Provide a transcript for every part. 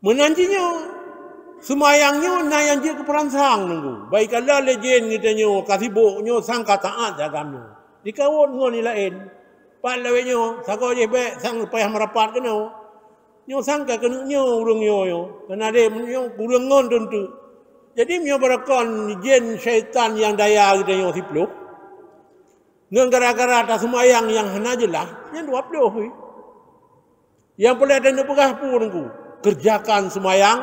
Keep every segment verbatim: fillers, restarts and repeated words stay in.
Meunan jih nyoe, seumayang nyoe na nyang jeuet keu peuransang Teungku. Baikala lé jén geutanyoe ka sibok nyoe sang ka taát agam nyoe. Dikawot ngon nyang laén. Pat lawét nyoe, sagoe jih bék sang payah meurapat keunoe. Nyoe sang ka keuneuk nyoe ureuëng nyoe nyoe. Kana deh nyoe ureuëng ngon teunteuk. Jadi meunyoe barokon jén syaitan nyang daya geutanyoe siploh, ngon gara-gara taseumayang nyang hana jeulaih, nyan dua ploh. Nyang peureulée tapeugah peue Teungku? Kerjakan seumayang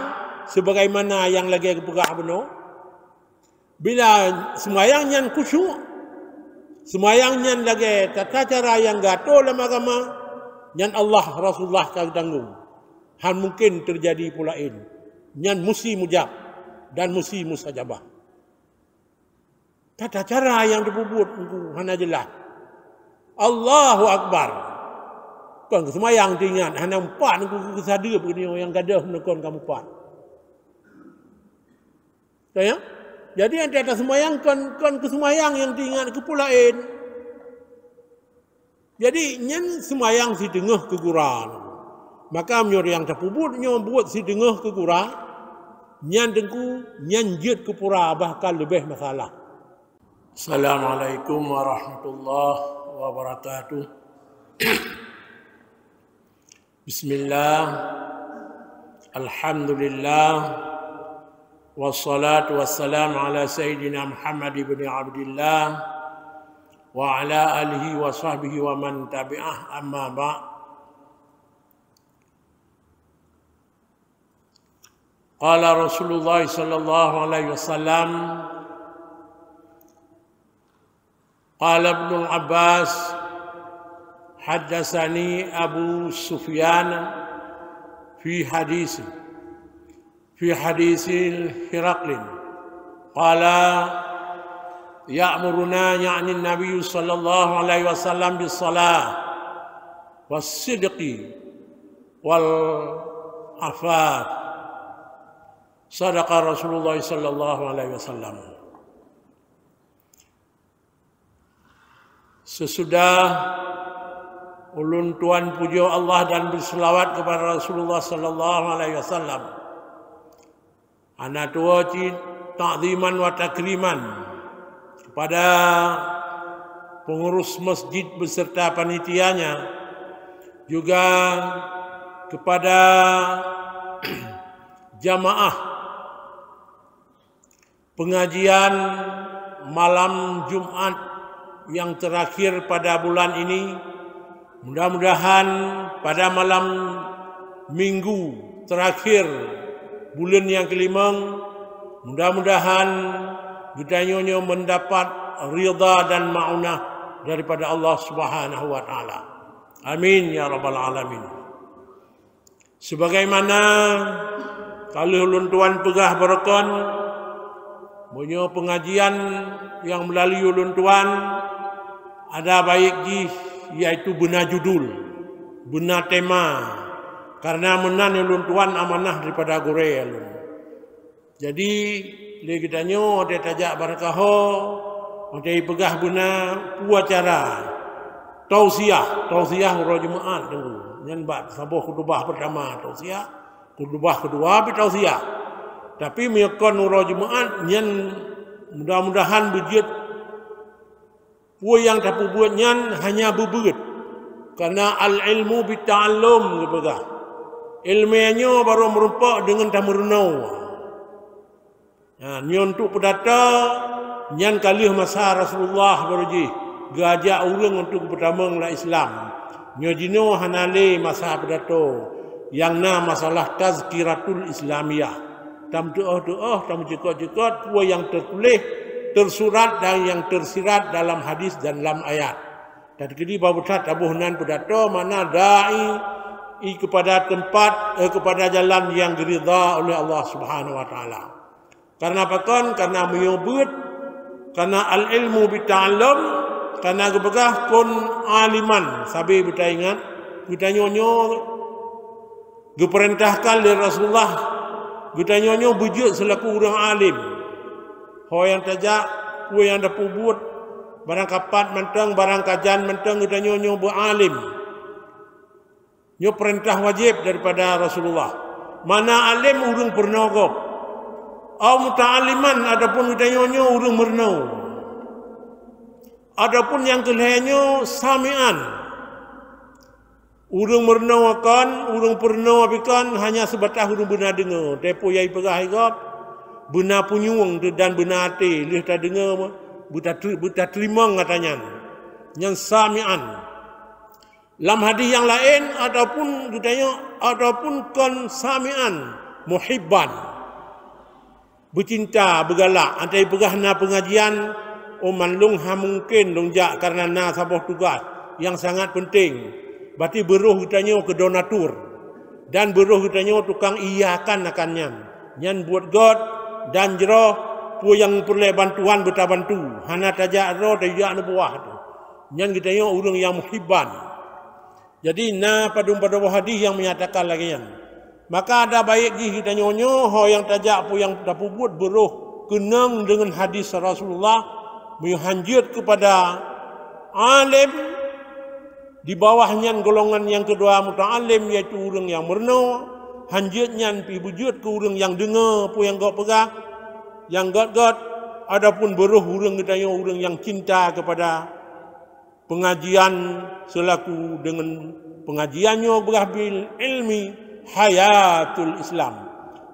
sebagaimana nyang lagée geupeugah bunoe. Bila seumayang nyan khusyuk, seumayang nyan lagée tata cara nyang geuatoe lam agama, nyan Allah, Rasulullah ka geutanggong. Han mungken teujadi peue laén. Nyan musti mujab dan musti mustajabah. Tata cara nyang teupeubuet Teungku hana jeulaih. Allahu Akbar! Kon keu seumayang teuingat, hana meupat Teungku keu sadeue beunyoe nyang gadôh meuneukon ka meupat. Ka nyan? Jadi, nyang tata seumayang kon, kon keu seumayang nyang teuingat, keu peue laén. Jadi, nyan seumayang siteungoh keu gura. Maka, meunyoe nyang tapeubuet nyoe buet siteungoh keu gura, nyan Teungku, nyan jeuet keu pura bahkan leubeh masalah. Assalamualaikum warahmatullahi wabarakatuh. Bismillah. Alhamdulillah. Wassalatu wassalamu ala Sayyidina Muhammad ibni Abdillah wa ala alihi wa sahbihi wa man tabi'ah, amma ba'd. Qala Rasulullah sallallahu alaihi wasallam, qala Ibnu Abbas, haddatsani Abu Sufyan fi hadisi, fi hadisi Hiraqlin. Qala, ya'muruna, ya'ni Nabi sallallahu alaihi wasallam, bis salah, was sidqi, wal afaf. Sadaqa Rasulullah sallallahu alaihi wasallam. Sesudah ulôn tuan pujoe Allah dan berselawat kepada Rasulullah sallallahu alaihi wasallam, hana tuwoe cit ta'ziman wa takriman kepada pengurus masjid beserta panitianya, juga kepada jamaah pengajian malam Jumat yang terakhir pada bulan ini. Mudah-mudahan pada malam Minggu terakhir buleuen nyang keulimong, mudah-mudahan geutanyoe nyoe mendapat ridha dan maunah daripada Allah Subhanahu wa Taala. Amin ya rabbal alamin. Sebagaimana ka lheueh ulôn tuan peugah baroekon, meunyoe pengajian nyang meulalu ulôn tuan ada baik jih, yaitu beuna judul, beuna tema, karena meunan ulôn tuan amanah daripada gurée lôn. Jadi, lé geutanyoe watée tajak barakaho, watée jipeugah beuna peue acara tausiah, tausiah uroe Jumaat Teungku. Nyan bak saboh khutubah peurtama tausiah, khutubah keudua pih tausiah. Tapi meunyoe kon uroe Jumaat, nyan mudah-mudahan beujeuet peue nyang tapeubuet nyan hanya beubeuet, karena al-ilmu bita'allum geupeugah. Iéleumé nyoe barô meurumpok deungon tameurunoe. Nah, nyoe untuk peudata, nyan ka lheueh masa Rasulullah barô jih geuajak ureuëng untuk geupeutamong lam Islam. Nyoe jinoe hana lé masa pidato nyang na masalah tazkiratul Islamiyah. Tameutuoh-tuoh, tameucukot-cukot peue nyang teutuléh, teusurat dan nyang teusirat dalam hadis dan lam ayat. Dan keudi babu that taboh nan pidato makna da'i i kepada tempat, eh, kepada jalan nyang geuridha oleh Allah Subhanahu wa Taala. Karena pakon? Karena meunyoe beuet, karena al-ilmu bita'allum, karena geupeugah kun aliman, sabe beutaingat, geutanyoe nyoe geupeurintahkan lé Rasulullah, geutanyoe nyoe beujeuet seulaku ureuëng alim. Ho nyang tajak, peue nyang tapeubuet, barang kapat mantong, barang kajan mantong, geutanyoe nyoe beualim. Nyoe peurintah wajéb daripada Rasulullah. Mana alim ureuëng peurunoe gob. Au muta'alliman, adapun geutanyoe nyoe ureuëng meurunoe. Adapun nyang keu lhée nyoe sami'an. Ureuëng meurunoe kon, ureuëng peurunoe pih kon, hanya seubatas ureuëng beuna deungoe. Teupeu nyang jipeugah lé gob, beuna punyueng dan beuna até, lheueh tadeungoe, beutateu-, beutateurimong ata nyan. Nyan sami'an. Lam hadis nyang laén, ataupun geutanyoe, ataupun kon sami'an, muhibban. Beucinta, beugalak. Watée jipeugah na peungajian, oh, mandum hana mungken lôn jak, kareuna na saboh tugaih nyang sangat peunteng. Berarti beuroh geutanyoe keu donatur, dan beuroh geutanyoe tukang iyakan akan nyan. Nyan buet gét dan jroh, peue nyang peureulée bantuan beutabantu. Hana tajak droe, tajak neubuah tu. Nyan geutanyoe ureuëng nyang muhibban. Jadi, na padum-padum hadis nyang menyatakan lagée nyan. Maka ada baik jih geutanyoe nyoe, ho nyang tajak peue nyang tapeubuet beuroh keunong deungon hadis Rasulullah, meunyoe hanjeuet keupada alim, di bawah nyan golongan nyang keudua muta'allim, yaitu ureuëng nyang meurunoe, hanjeuet nyan pih beujeuet keu ureuëng nyang deungoe peue nyang gob peugah, nyang gét-gét, adapun beuroh ureuëng geutanyoe ureuëng nyang cinta keupada peungajian seulaku deungon peungajian nyoe beurah bil ilmi hayatul Islam.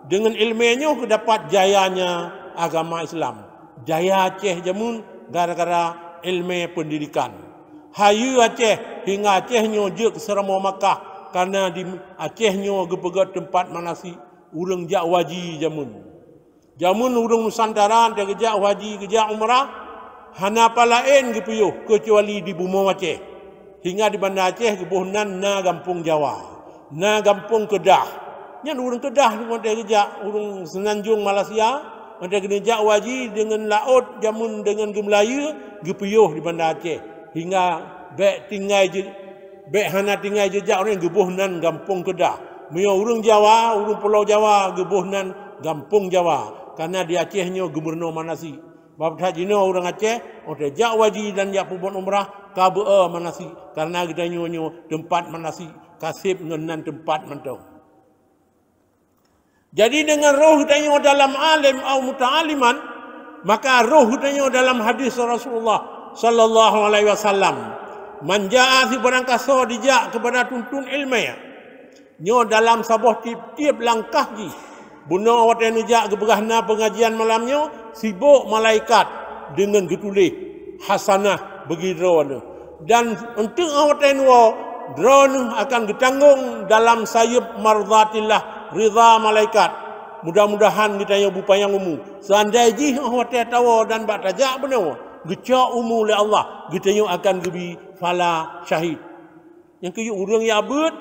Deungon ilmu nyoe keudapat jayanya agama Islam. Jaya Aceh jameun gara-gara ilmu pendidikan. Hayeue Aceh, hingga Aceh nyoe jeuet keu seuramoe Makkah, kareuna di Aceh nyoe geupeugét teumpat manasik ureuëng jak haji jameun. Jameun ureuëng Nusantara watée geujak haji, geujak umrah, hana pat laén geupiôh keucuali di bumoe Aceh. Hingga di Banda Aceh geuboh nan na gampông Jawa, na gampông Kedah. Nyan ureuëng Kedah watée geujak, ureuëng Semenanjung Malaysia, watée geuneuk jak haji deungon laôt jameun deungon geumeulayeue geupiôh di Banda Aceh. Hingga bék tinggai jeuet Bék hana tinggai jijak ureuëng geuboh nan gampông Kedah. Meunyoe ureuëng Jawa, ureuëng Pulo Jawa geuboh nan gampông Jawa, kareuna di Aceh nyoe geumeurunoe manasik. Bak that jinoe ureuëng Aceh, watée jak haji dan jak peubuet umrah, ka beu-e manasik, kareuna geutanyoe nyoe teumpat manasik, ka seb ngon nan teumpat mantong. Jadi, deungon roh geutanyoe dalam alim au muta'alliman, maka roh geutanyoe dalam hadis Rasulullah sallallahu alaihi wasallam. Man jaa, sibarang kasoe dijak keupada tuntun iéleumé. Nyoe dalam saboh tieb-tieb langkah jih. Bunoe watée neujak geupeugah na peungajian malam nyoe, sibok malaikat deungon geutuléh hasanah bagi droeneuh. Dan eunteuk watée neuwoe, droeneuh akan geutanggong dalam sayeueb marzatillah, ridha malaikat. Mudah-mudahan geutanyoe beupanyang umu. Seundai jih óh watée tawoe dan bak tajak bunoe, geucok umu lé Allah, geutanyoe akan geubi phala syahid. Nyang keuyue ureuëng jak beuet,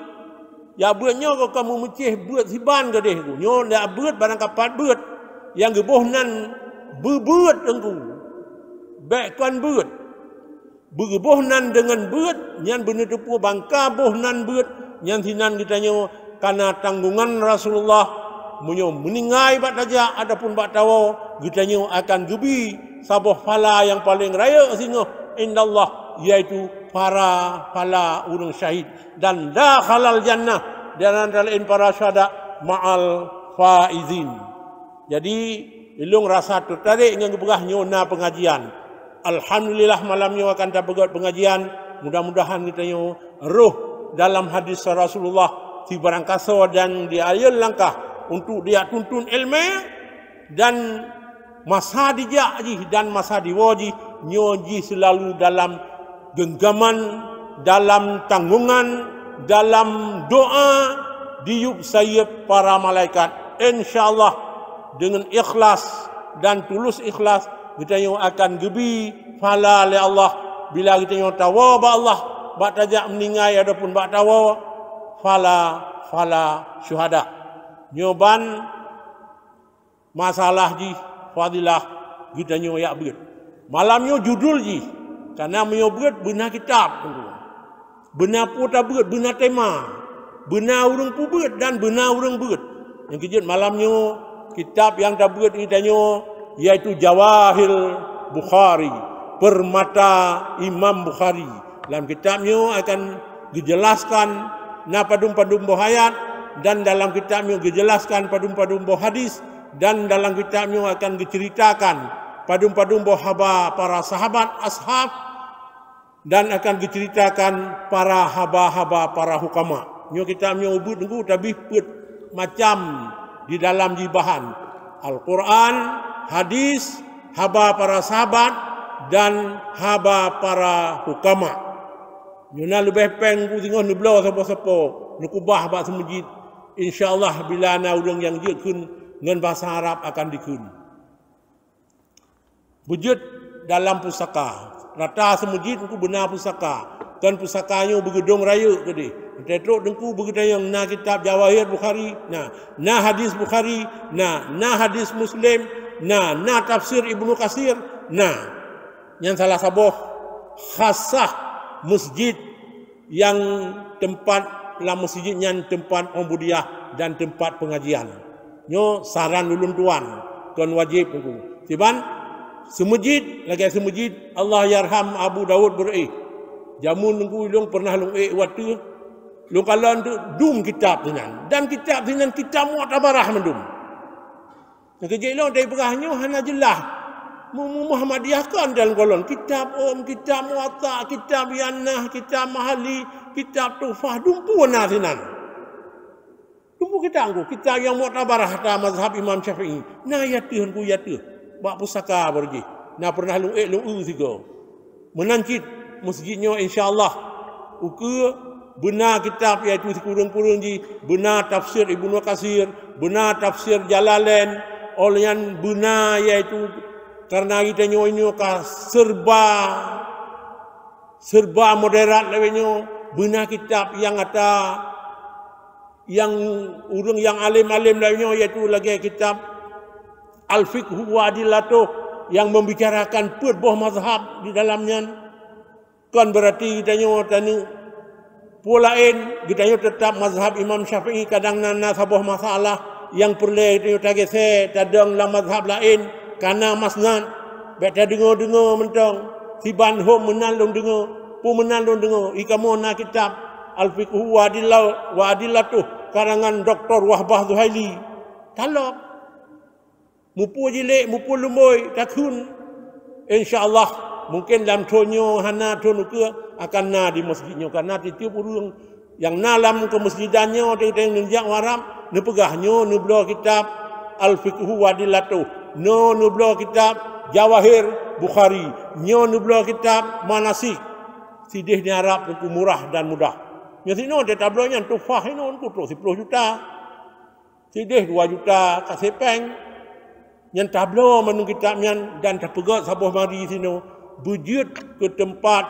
jak beuet nyoe ka kamoe meucéh beuet siban gadeh ku. Nyoe jak beuet barang kapat beuet. Nyang geuboh nan beubeuet teungku. Bék kon beuet. Beugeuboh nan deungon beuet, nyan beuneuteupeu bangka boh nan beuet, nyan sinan geutanyoe kana tanggongan Rasulullah. Meunyoe meuninggai bak tajak ataupun bak tawoe, geutanyoe akan geubi saboh phala nyang paleng rayeuk singoh indallah, yaitu para phala ureuëng syahid. Dan dakhalal jannah, dan antara laén para syuhada ma'al faizin. Jadi, ilong rasa teutarek ngon geupeugah nyoe na peungajian. Alhamdulillah, malam nyoe akan tapeugét peungajian. Mudah-mudahan geutanyoe roh dalam hadis Rasulullah sibarang kasoe dan di ayeuen langkah untuk dijak tuntun iéleumé dan masa dijak jih dan masa diwoe jih, nyoe jih seulalu dalam geunggaman, dalam tanggongan, dalam doa diyueb sayeueb para malaikat. Insya Allah, deungon ikhlas dan tulus ikhlas, geutanyoe akan geubi phala lé Allah bila geutanyoe tawoe bak Allah, bak tajak meuninggai ataupun bak tawoe, phala, phala syuhada. Nyoe ban masalah jih, fadilah geutanyoe jak beuet. Malam nyoe judul jih, kareuna meunyoe beuet beuna kitab, teungku. Beuna peue tabeuet, beuna tema, beuna ureuëng peubeuet dan beuna ureuëng beuet. Nyang keujeuet malam nyoe, kitab nyang tabeuet geutanyoe, yaitu Jawahir Bukhari, Permata Imam Bukhari. Lam kitab nyoe akan geujeulaskan na padum-padum boh ayat, dan dalam kitab nyoe geujelaskan padum-padum boh hadis, dan dalam kitab nyoe akan geuceritakan padum-padum boh haba para sahabat, ashab, dan akan geuceritakan para haba-haba para hukama. Nyoe kitab nyoe ubit nunggu tabih peuet macam di dalam jih bahan. Al-Quran, hadis, haba para sahabat, dan haba para hukama. Nyoe na leubeh péng ku singoh neubloe sapo-sapo, neukubah bak seumeujid. Insya Allah, bila na ureuëng nyang jeuet kheun ngon bahasa Arab akan dikheun. Beujeuet dalam pusaka. Rata seumeujid ku beuna pusaka. Kon pusaka nyoe beugeudong rayeuk keudeh. Teutrok teungku beugeutanyong na kitab Jawahir Bukhari, na, na hadis Bukhari, na, na hadis Muslim, na, na tafsir Ibnu Kasir, na. Nyan salah saboh khasah masjid nyang teumpat lam masjid nyan teumpat ubudiyah dan teumpat pengajian. Nyoe saran ulôn tuan, kon wajéb teungku. Siban seumeujid, lagée seumeujid Allahyarham Abu Daud Beureuéh. Jameun teungku ilong pernah lôn ék watée lôn kalon tu dum kitab sinan. Dan kitab sinan kitab muktabarah mandum. Nyang keujeuet lôn dari peugah nyoe hana jeulaih. Mu-, mu-, Muhammadiyah kon dalam golon kitab Om, kitab Muwatta, kitab Yannah, kitab Mahali, kitab Tuhfah, dumpeue na sinan. Dumpeue kitab ngku, kitab nyang muktabarah ata mazhab Imam Syafi'i. Na ya teuh ngku ya teuh. Bak pusaka baru jih. Na pernah lôn ék lôn eu sigoe. Meunan cit masjid nyoe insya Allah ukeue beuna kitab yaitu sikureueng-kureueng jih beuna tafsir Ibnu Katsir, beuna tafsir Jalalain, óh lheueh nyan beuna yaitu karena geutanyoe nyoe ka serba, serba modern lagée nyoe, beuna kitab nyang ata nyang ureuëng nyang além-além lagée nyoe, yaitu lagée kitab Al-Fiqhu wa Adillatuh nyang membicarakan peuet boh mazhab di dalam nyan. Kon beurati geutanyoe taneuk peue laén, geutanyoe teutab mazhab Imam Syafi'i, kadang na, na saboh masalah nyang peureulée geutanyoe tagése tadong lam mazhab laén, kana masnad, bék tadeungoe-deungoe mantong, siban hom meunan lôn deungoe, peue meunan lôn deungoe, i kamoe na kitab Al-Fiqhu wa Adillau-, wa Adillatuh karangan Doktor Wahbah Zuhaili. Talop. Mupeue jilek, mupeue lumboi, takheun. Insya Allah, mungkin lam thon nyoe hana thon ukeue akan na di masjid nyoe, karena tieb-tieb ureuëng nyang na lam keumeusijidan nyoe teunteng neujak u Arab, neupeugah nyoe neubloe kitab Al-Fiqhu wa Adillatuh, nyoe neubloe kitab Jawahir Bukhari, nyoe neubloe kitab Manasik. Sideh di Arab teungku murah dan mudah. Nyoe sinoe teutabloe nyan Tuhfah inoe teungku trok siploh juta. Sideh dua juta ka sipéng. Nyan tabloe mandum kitab nyan dan tapeugét saboh mari sinoe beujeuet keu teumpat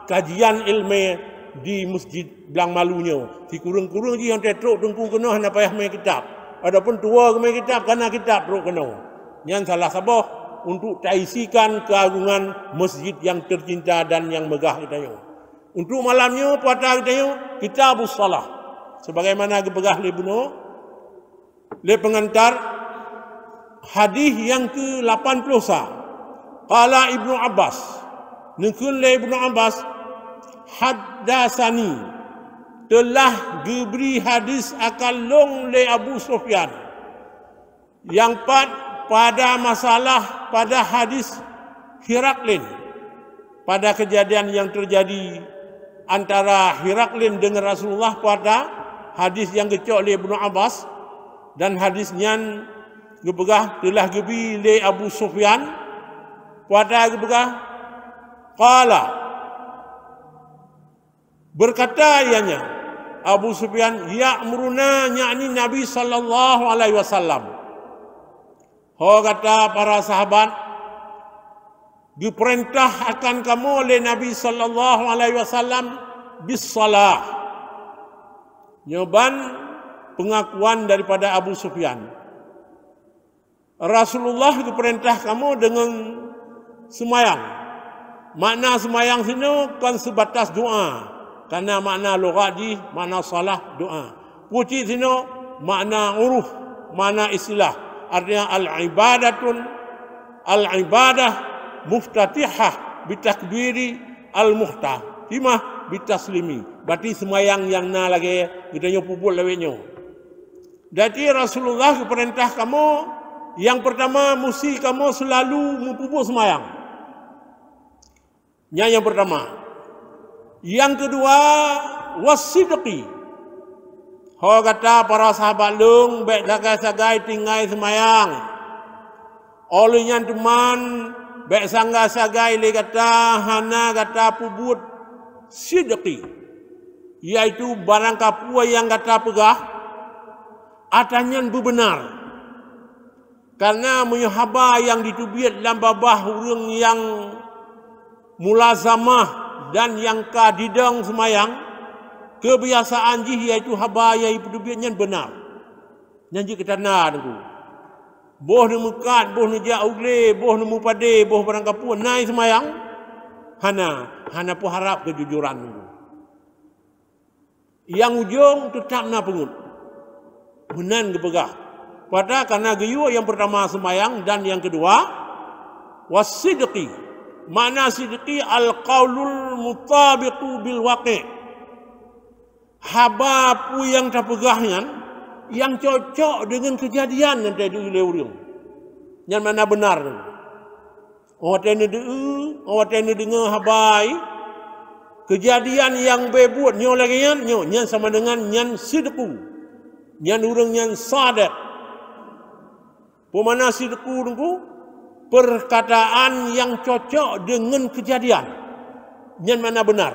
kajian iéleumé di Masjid Blang Malu nyoe. Sikureueng-kureueng jih nyang trok teungku keunoe hana payah mé kitab. Adapun tuwoe geumé kitab, kana kitab trok keunoe. Nyan salah saboh untuk taisikan keuagongan masjid nyang teucinta dan nyang meugah geutanyoe. Untuk malam nyoe, puasa geutanyoe, Kitabus Shalah. Sebagaimana geupeugah lé bunoe, lé peungantar, hadis nyang keu lapan ploh sa. Qala Ibnu Abbas, neukheun lé Ibnu Abbas, "Haddasani, teulah geubri hadis akan lôn lé Abu Sufyan." Nyang pat pada masalah pada hadis Hiraklin, pada kejadian yang terjadi antara Hiraklin dengan Rasulullah pada hadis yang geucok lé Ibnu Abbas, dan hadis nyan geupeugah teulah geubi lé Abu Sufyan, pada geupeugah, qala, berkata ianya, Abu Sufyan, "Ya'muruna," yakni Nabi sallallahu alaihi wasallam. Ho gata para sahabat, geupeurintah akan kamoe lé Nabi sallallahu alaihi wasallam bis shalah. Nyoe ban pengakuan daripada Abu Sufyan. Rasulullah geupeurintah kamoe deungon seumayang. Makna seumayang sinoe kon seubatas doa, karena makna lughat jih makna salah doa. Pucit sinoe makna uruf, makna istilah. Artinya al-ibadatun, al-ibadah muftatihah bitakbiri al-muhta, timah bitaslimi. Berarti seumayang nyang na lagée geutanyoe peubuet lawét nyoe. Jadi Rasulullah geupeurintah kamoe, nyang peurtama musti kamoe seulalu meupeubuet seumayang. Nyan nyang peurtama. Nyang keudua, wasidqi. Ho gata para sahabat lôn, bék sagai-sagai tinggai seumayang. Óh lheueh nyan teuma, bék sagai-sagai lé gata hana gata peubuet sidqi, yaitu barang kapeue nyang gata peugah, atra nyan beubeunar. Kareuna meunyoe haba nyang jiteubiet lam babah ureuëng nyang mulazamah dan nyang ka jidong seumayang, keubiasaan jih yaitu haba nyang jipeuteubiet nyan beunar. Nyan jeuet keu tanda Teungku. Boh neumeukat, boh neujak u glé, boh neumeupadé, boh barang kapeue, na seumayang? Hana, hana peuharab keujujuran Teungku. Nyang ujong teutab na peungeut. Meunan geupeugah. Pada kareuna geuyue nyang peurtama seumayang dan nyang keudua wasidqi. Makna sidqi al-qaulul mutabiqu bil waqi'. Haba peue nyang tapeugah nyan, nyang cocok deungon keujadian nyang tadeuh lé ureuëng. Nyan makna beunar. Óh watée neudeuh, óh watée neudeungoe haba, keujadian nyang beubuet nyoe lagée nyan, nyoe, nyan sama deungon nyan sidqu. Nyan ureuëng nyan sadiq. Peue makna sidqu Teungku? Peurkataan nyang cocok deungon keujadian. Nyan makna beunar.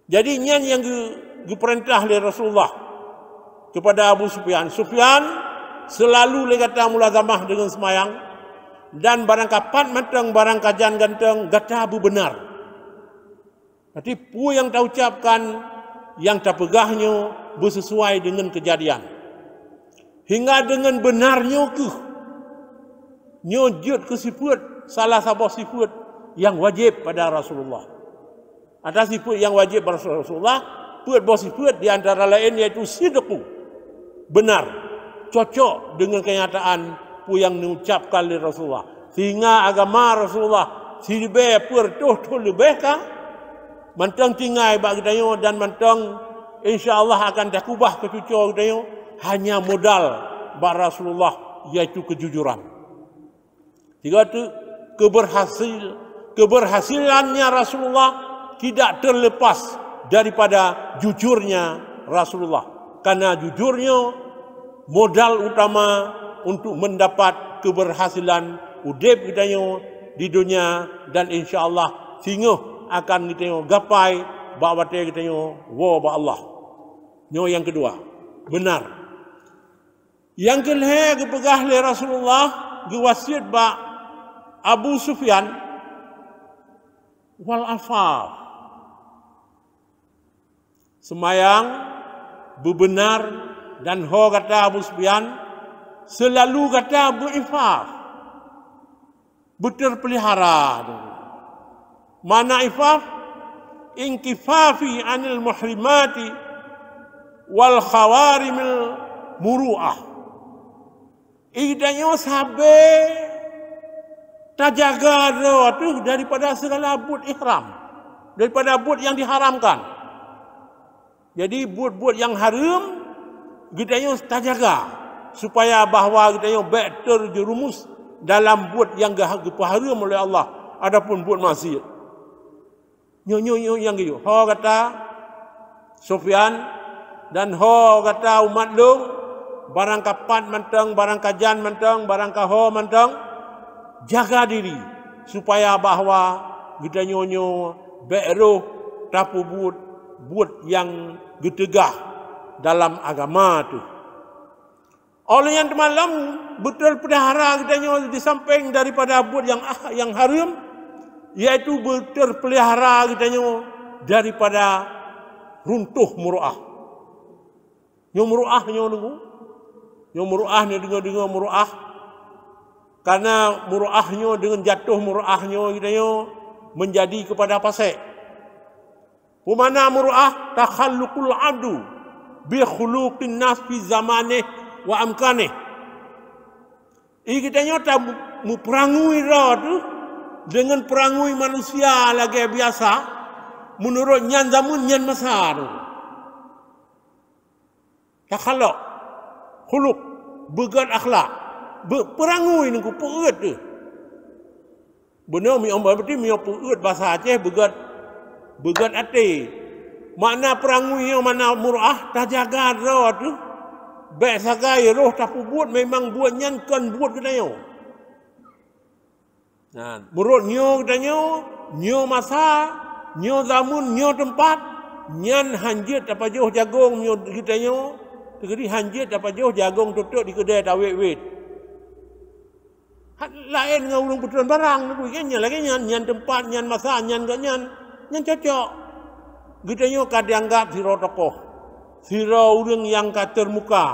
Jadi nyan nyang geu-, geupeurintah lé Rasulullah keupada Abu Sufyan, "Sufyan, seulalu lé gata mulazamah deungon seumayang, dan barang kapat mantong, barang kajan gantong, gata beubeunar." Berarti peue nyang taucapkan, nyang tapeugah nyoe beuseusuai deungon keujadian. Hingga deungon beunar nyoe kheueh. Nyoe jeuet keu sifeuet, salah saboh sifeuet nyang wajéb pada Rasulullah. Atra sifeuet nyang wajéb bak Rasulullah, peuet boh sifeuet di antara laén yaitu sidqu, beunar, cocok deungon keunyataan peue nyang neucapkan lé Rasulullah. Sehingga agama Rasulullah siribée peuet reutôh thon leubeh ka mantong tinggai bak geutanyoe dan mantong insya Allah akan takeubah keu cucoe geutanyoe hanya modal bak Rasulullah, yaitu keujujuran. Tiga tu, keberhasil, keberhasilannya Rasulullah tidak terlepas daripada jujurnya Rasulullah. Karena jujur nyoe modal utama untuk mendapat keberhasilan udeb geutanyoe di dunia dan insya Allah singoh akan geutanyoe gapai bak watée geutanyoe woe bak Allah. Nyoe nyang keudua, beunar. Nyang keulhée geupeugah lé Rasulullah, geuwasiet bak Abu Sufyan, wal afaf. Seumayang, beubeunar, dan ho gata Abu Sufyan, seulalu gata beuifaf. Beuteupeuliara. Makna ifaf, inkifafi anil muhrimati wal khawarimil muru'ah. Geutanyoe sabe tajaga droe teuh daripada segala buet ihram, daripada buet nyang diharamkan. Jadi buet-buet nyang hareuem geutanyoe tajaga, supaya bahwa geutanyoe bék terjerumus dalam buet nyang geuha-, geupeuhareuem oleh Allah, adapun buet maksiat. Nyoe, nyoe, nyoe nyang geuyue. Ho gata Sufyan dan ho gata umat lôn, barang kapat mantong, barang kajan mantong, barang kaho mantong, jaga diri, supaya bahwa geutanyoe nyoe bék roh tapeubuet buet nyang geuteugah dalam agama teuh. Óh lheueh nyan teuma lom beuteupeuliara geutanyoe di sampéng daripada buet nyang ah, nyang hareuem, yaitu beuteupeuliara geutanyoe daripada runtoh muru'ah. Nyoe muru'ah nyoe Teungku. Nyoe muru'ah nyoe deungoe-deungoe muru'ah. Karena muru'ah nyoe deungon jatoh muru'ah nyoe geutanyoe meunjadi keupada pasék. Peue makna muru'ah? Takhalluqul abdu bi khuluqin nas fi zamanih wa amkanih. Geutanyoe ta-, meupeurangui droe teuh deungon peurangui manusia lagée biasa, meunurot nyan zameun nyan masa teuh. Takhalluq, Khuluq, beugét akhlak, beu-, peurangui nungku peuet teuh. Beuna miyueb, berarti miyueb peuet basa Aceh beugét, beugét até. Makna peurangui nyoe makna murah, tajaga droe teuh. Bék sagai roh tapeubuet memang buet nyan kon buet geutanyoe. Nah, meurot nyoe geutanyoe, nyoe masa, nyoe zameun, nyoe teumpat, nyan hanjeuet tapajoh jagong nyoe geutanyoe, teugeri hanjeuet tapajoh jagong totot di keudè tawét-wét. Laén ngon ureuëng peutron barang, nyan lagée nyan, nyan teumpat, nyan masa, nyan gobnyan, nyan cocok. Geutanyoe ka dianggab sidroe tokoh, sidroe ureuëng nyang ka termuka,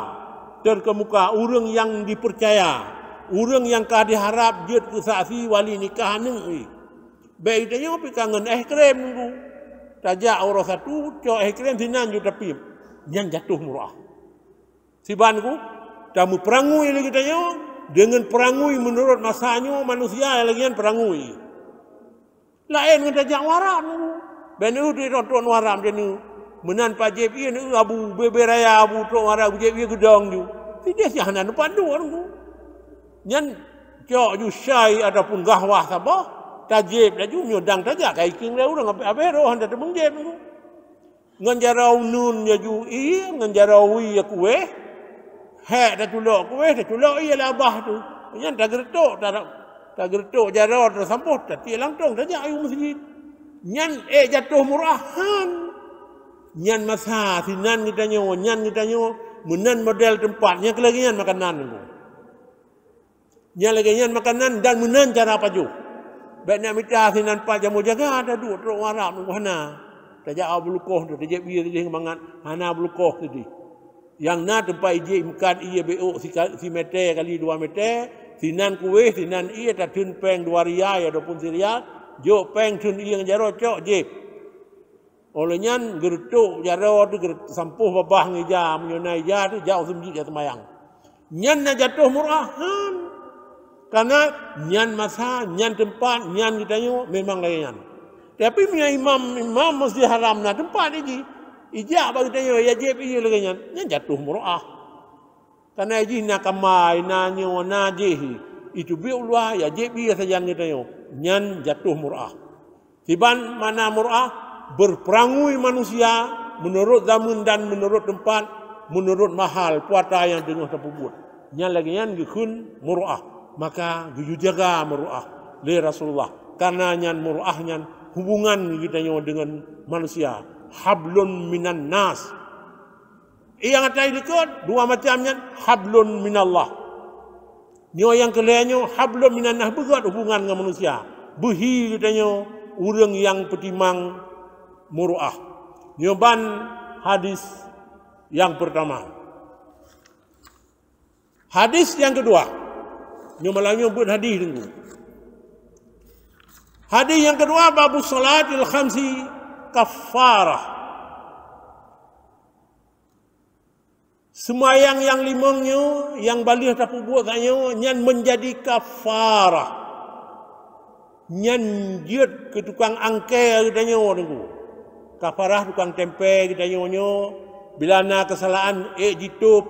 terkemuka, ureuëng nyang dipercaya, ureuëng nyang ka diharab jeuet keu saksi wali nikah aneuëk jih. Bék geutanyoe pih ka ngon éh krém nunggu. Tajak uroe satu, cok éh krém sinan ju tapiep. Nyan jatuh murah. Siban ku, tameupeurangui lé geutanyoe deungon peurangui meunurot masa nyoe manusia nyang lagée nyan peurangui. Laén ngon tajak u Arab nunggu. Bék neu teuh trok-trok u Arab teuh neu. Meunan pajéb ié neu abu bebe raya abu trok u Arab jéb ié geudong ju. Sideh si hana teumpat duek nunggu. Nyan cok ju syai ataupun gahwah saboh, tajéb laju nyoe dang tajak ka ikieng lé ureuëng abéh-abéh roh hana teumeung jéb nunggu. Ngon jaroe uneuen ya ju ié, ngon jaroe wie ya kuwéh, hék tatulok kuwéh, tatulok ié lam babah tu. Nyan tageureutok, ta-, tageureutok jaroe teusampôh, tatiek lantong, tajak u meuseujid. Nyan ék jatoh murah han. Nyan masa sinan geutanyoe, nyan geutanyoe, meunan model teumpat, nyan keu lagée nyan makanan nyoe. Nyang lagée nyan makanan dan meunan cara pajoh. Bék nak mita sinan pat jamoe jaga taduek trok u Arab nunggu hana. Tajak u beulukoh tu, tajak bie teuh mangat hana beulukoh teuh. Nyang na teumpat ijék meukat ié bék ôk sika-, simètè kali dua mètè, sinan kuwéh, sinan ié tatheun péng dua rial ataupun sirial, jok péng theun ié ngon jaroe cok jéb. Óh lheueh nyan geureutok jaroe teuh geureutok sampôh babah ngon ija, meunyoe na ija teuh jak u meuseujid jak seumayang. Nyan na jatoh murah han. Karena nyan masa, nyan teumpat, nyan geutanyoe memang lagée nyan. Tapi meunyoe imam, imam Masjid Haram na teumpat jih, ijak bak geutanyoe ya jieb ié lagée nyan, nyan jatoh murah. Karena jih na kamai, na nyoe, na jih, itu biek u luwa ya jieb ié sajan geutanyoe, nyan jatoh murah. Siban makna murah, berperangui manusia meunurot zameun dan meunurot teumpat, meunurot mahal puasa nyang teungoh tapeubuet. Nyan lagée nyan geukheun murah, maka geuyue jaga murah lé Rasulullah. Karena nyan murah nyan hubungan geutanyoe deungon manusia, hablum minan nas. Nyang ata likot dua macam nyan, hablum minallah. Nyoe nyang keu lhée nyoe hablum minan nas, beugét hubungan ngon manusia. Beuhi geutanyoe ureuëng nyang peutimang murah. Nyoe ban hadis nyang peurtama. Hadis nyang keudua. Nyoe malam nyoe buet hadis deungoe. Hadis nyang keudua, babu salatil khamsi kafarah. Seumayang nyang limong nyoe, nyang baleueh tapeubuet geutanyoe, nyan meunjadi kafarah. Nyan jeuet keu tukang angkée geutanyoe nunggu. Kafarah tukang tempe geutanyoe nyoe, bila na keusalahan ék jitôb.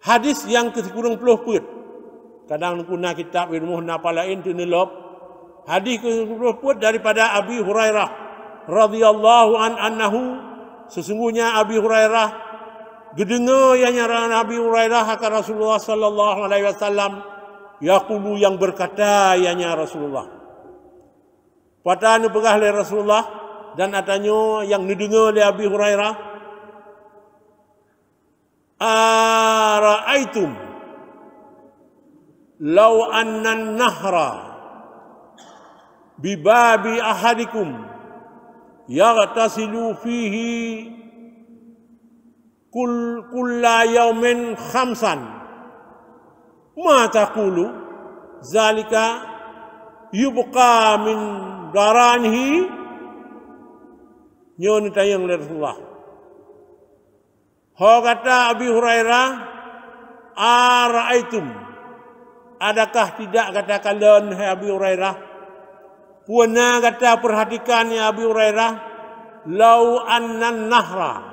Hadis nyang keu sikureueng ploh peuet. Kadang nunggu na kitab di rumoh na palaén teuneulop. Hadis keu sikureueng ploh peuet daripada Abi Hurairah radhiyallahu an annahu, sesungguhnya Abi Hurairah geudeungoe, ianya Abi Hurairah akan Rasulullah sallallahu alaihi wasallam, yaqulu, yang berkata, ianya Rasulullah. Pata neupeugah lé Rasulullah dan atanyoe nyang neudeungoe lé Abi Hurairah, "Ara'aitum law annan nahra bibabi ahadikum yaghtasilu fihi kul-, kulla yaumin khamsan, ma taqulu? Zalika yubqa min daranihi?" Nyoe neutanyong lé Rasulullah. Ho gata Abi Hurairah, "Ara'aitum, adakah tidak gata kalon, hai Abi Hurairah? Peue na gata peurhatikan, ya Abi Hurairah, lau annan nahra,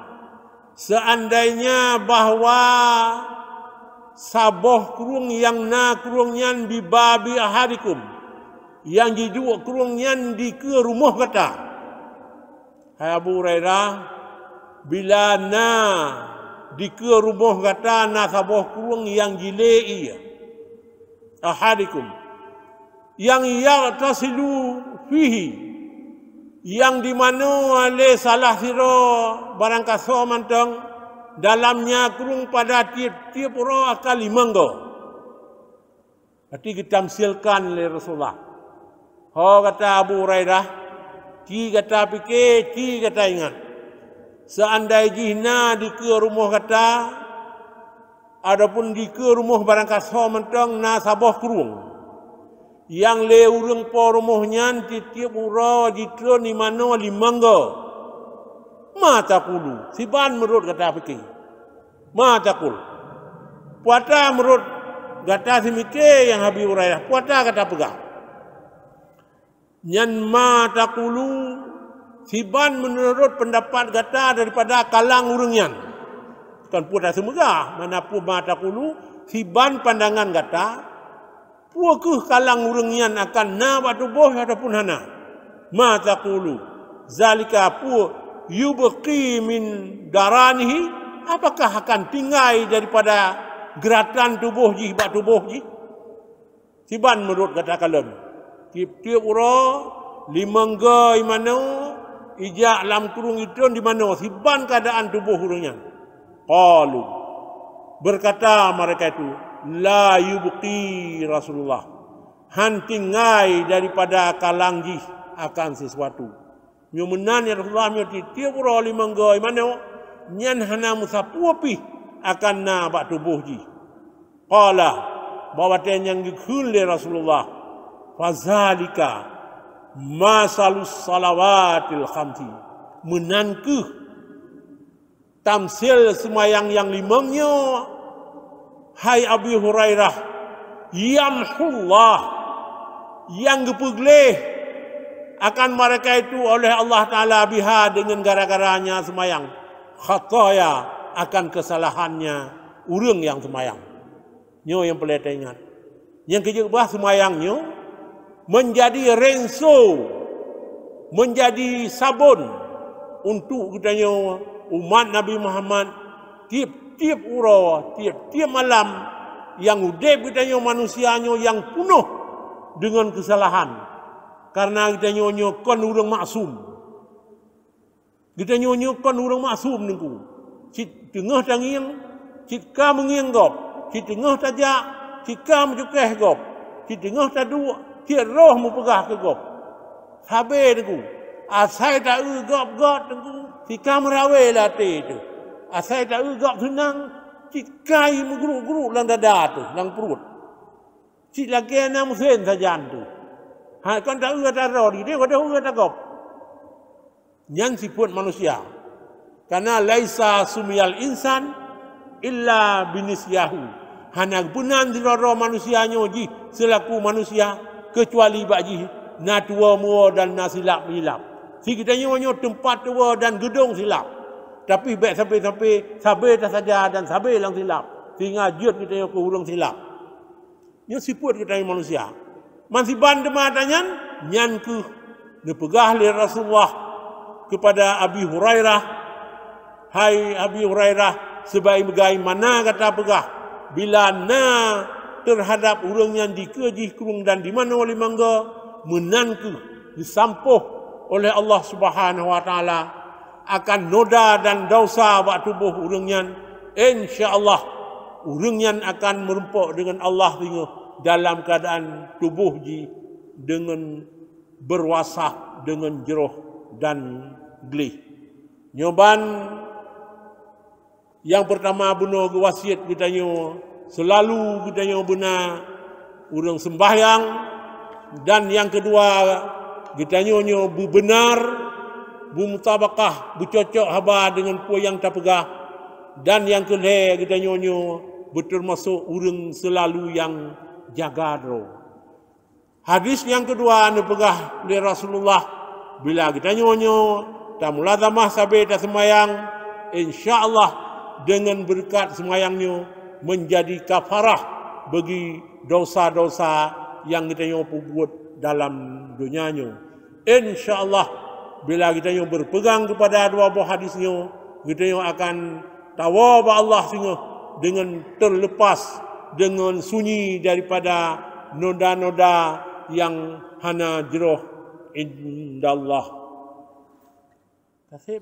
Seandainya bahwa saboh krueng nyang na krueng nyan bibabi ahadikum, nyang jiduek krueng nyan dikeue rumoh gata. Hai Abu Hurairah, bila na dikeue rumoh gata na saboh krueng nyang jilée ié ahadikum, nyang yaghtasilu fihi, nyang dimanoe lé salah sidroe barangkasoe mantong dalam nya krueng pada tieb-tieb uroe akan limong goe. Berarti geutamsilkan lé Rasulullah. Ho gata Abu Hurairah, ci gata pike, ci gata ingat. Seandai jih na dikeue rumoh gata, ataupun dikeue rumoh barangkasoe mantong na saboh krueng, nyang lé ureuëng po rumoh nyan tieb-tieb uroe jitreun imanoe limong goe, ma taqulu, siban meurot gata pike. Ma taqul. Peue ata meurot gata simike nyang Abi Hurairah, peue ata gata peugah? Nyan ma taqulu, siban meunurot peundapat gata daripada kalang ureuëng nyan. Kon peue taseumeugah, mana peue ma taqulu, siban pandangan gata, peue kheueh kalang ureuëng nyan akan na bak tuboh ataupun hana. Ma taqulu, zalika peue, yubqi min daranihi, apakah akan tinggai daripada geuratan tuboh jih bak tuboh jih? Siban meurot gata kalon. Tieb-tieb uroe, limong goe imanoe, ijak lam krueng itreun dimanoe, siban keuadaan tuboh ureuëng nyan. Qalu, berkata mereka itu, la yubqi Rasulullah, han tinggai daripada kalang jih akan sesuatu. Nyoe meunan ya Rasulullah, nyoe tieb-tieb uroe limong goe imanoe, nyan hana meusapeue pih akan na bak tuboh jih. Qala, bak watée nyan geukheun lé Rasulullah, fazalika masalus salawatil khamsi. Meunan kheueh tamsil seumayang nyang limong nyoe, hai Abi Hurairah, yamhullah, nyang geupeugleh akan mereka itu oleh Allah Taala biha deungon gara-gara nya seumayang, khataya, akan keusalahannya ureuëng nyang seumayang. Nyoe nyang peureulée taingat. Nyang keujeuet bah seumayang nyoe meunjadi rinso, meunjadi sabon untuk geutanyoe umat Nabi Muhammad tieb-tieb uroe, tieb-tieb malam nyang udeb geutanyoe manusia nyoe nyang peunoh deungon keusalahan. Kareuna geutanyoe nyoe kon ureuëng maksum. Geutanyoe nyoe kon ureuëng maksum Teungku. Cit teungoh tangieng, cit ka meungieng gob, cit teungoh tajak, cit ka meucukéh gob, cit teungoh taduek, cit roh meupeugah keu gob. Sabe Teungku, asai ta-eu gob-gob Teungku, cit ka meurawé lam até teuh. Asai ta-eu gob seunang, cit ka meugruk-gruk lam dada teuh, lam pruet. Cit lagée na meusén sajan teuh. Hai kon ta-eu ata droe, dideh wadoh eu ata gob. Nyan sifeuet manusia. Karena laisa sumiyal insan illa binisyahu. Hana geupeunan sidroe-droe manusia nyoe jih seulaku manusia, keucuali bak jih na tuwoe muwoe dan na silap meuyilap. Si geutanyoe nyoe teumpat tuwoe dan geudong silap. Tapi bék sampai-sampai sabe tasaja dan sabe lam silap, sehingga jeuet geutanyoe keu ureuëng silap. Nyoe sifeuet geutanyoe manusia. Masiban teuma ata nyan, nyan kheueh neupeugah lé Rasulullah keupada Abi Hurairah, "Hai Abi Hurairah, seubagaimana gata peugah, bila na teuhadab ureuëng nyan dikeue jih krueng dan dimanoe limong goe, meunan kheueh geusampôh oleh Allah Subhanahu wa Taala akan noda dan desya bak tuboh ureuëng nyan, insya Allah, ureuëng nyan akan meurumpok deungon Allah singoh dalam keuadaan tuboh jih deungon beuruasah deungon jroh dan gleh." Nyoe ban nyang peurtama bunoe geuwasiet geutanyoe seulalu geutanyoe beuna ureuëng seumbahyang, dan nyang keudua geutanyoe nyoe beubeunar, beumutabakah, beucocok haba deungon peue nyang tapeugah, dan nyang keulhée geutanyoe nyoe beuteumasok ureuëng seulalu nyang jaga droe. Hadis nyang keudua neupeugah lé Rasulullah, bila geutanyoe nyoe tamulazamah sabe taseumayang, Insya Allah, dengan berkat sembahyang nyoe menjadi kafarah bagi dosa-dosa yang geutanyoe peubuet dalam dunia nyoe. Insya Allah, bila geutanyoe berpegang kepada dua boh hadis nyoe, geutanyoe akan tawoe bak Allah singoh dengan terlepas, dengan sunyi daripada noda-noda yang hana jroh indallah. Taseb.